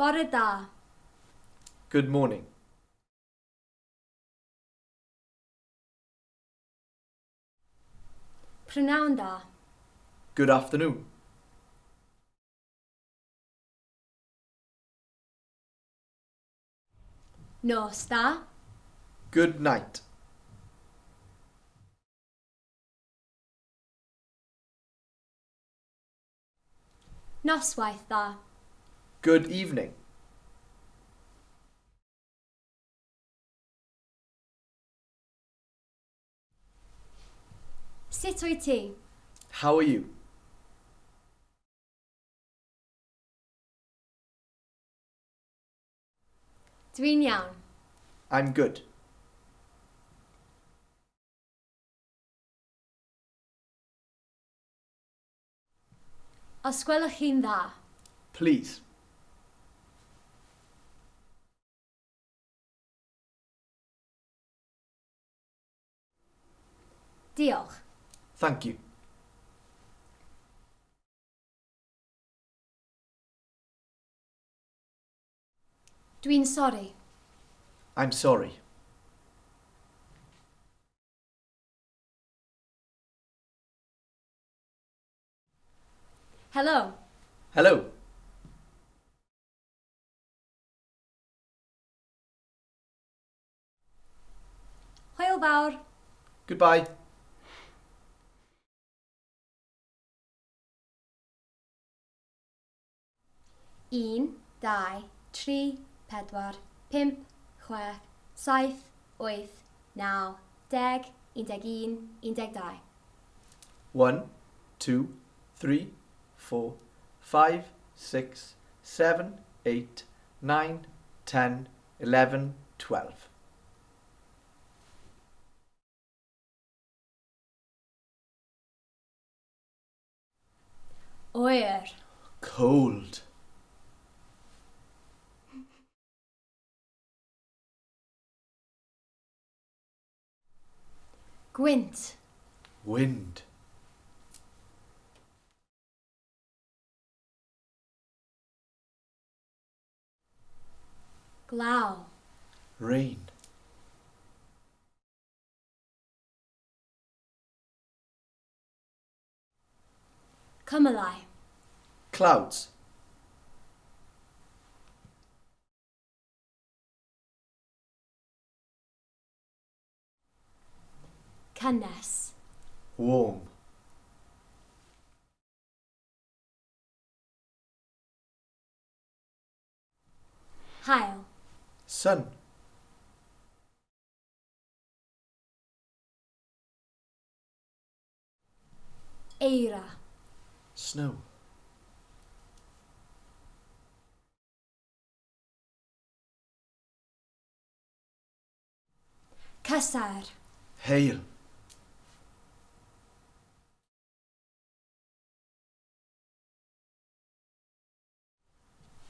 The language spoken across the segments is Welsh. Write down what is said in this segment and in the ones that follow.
Bore da. Good morning. Prynhawn da. Good afternoon. Nos da. Good night. Noswaith dda. Good evening. Sut wyt ti? How are you? Dwi'n iawn. I'm good. Os gwelwch chi'n dda. Please. Diolch. Thank you. Dwi'n sori. I'm sorry. Helo. Hello. Hwyl fawr. Goodbye. 1, 2, 3, 4, 5, 6, 7, 8, 9, 10, 11, 12. 1, 2, 3, 4, 5, 6, 7, 8, 9, 10, 11, 12. Oer. Cold. Gwynt. Wind. Glaw. Rain. Cymylau. Clouds. Cynnes. Warm. Haul. Sun. Eira. Snow. Cysar. Hail.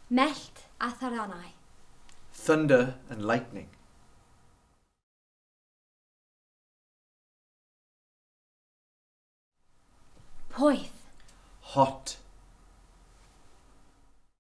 Mellt a tharanau. Thunder and lightning. Poeth. Hot.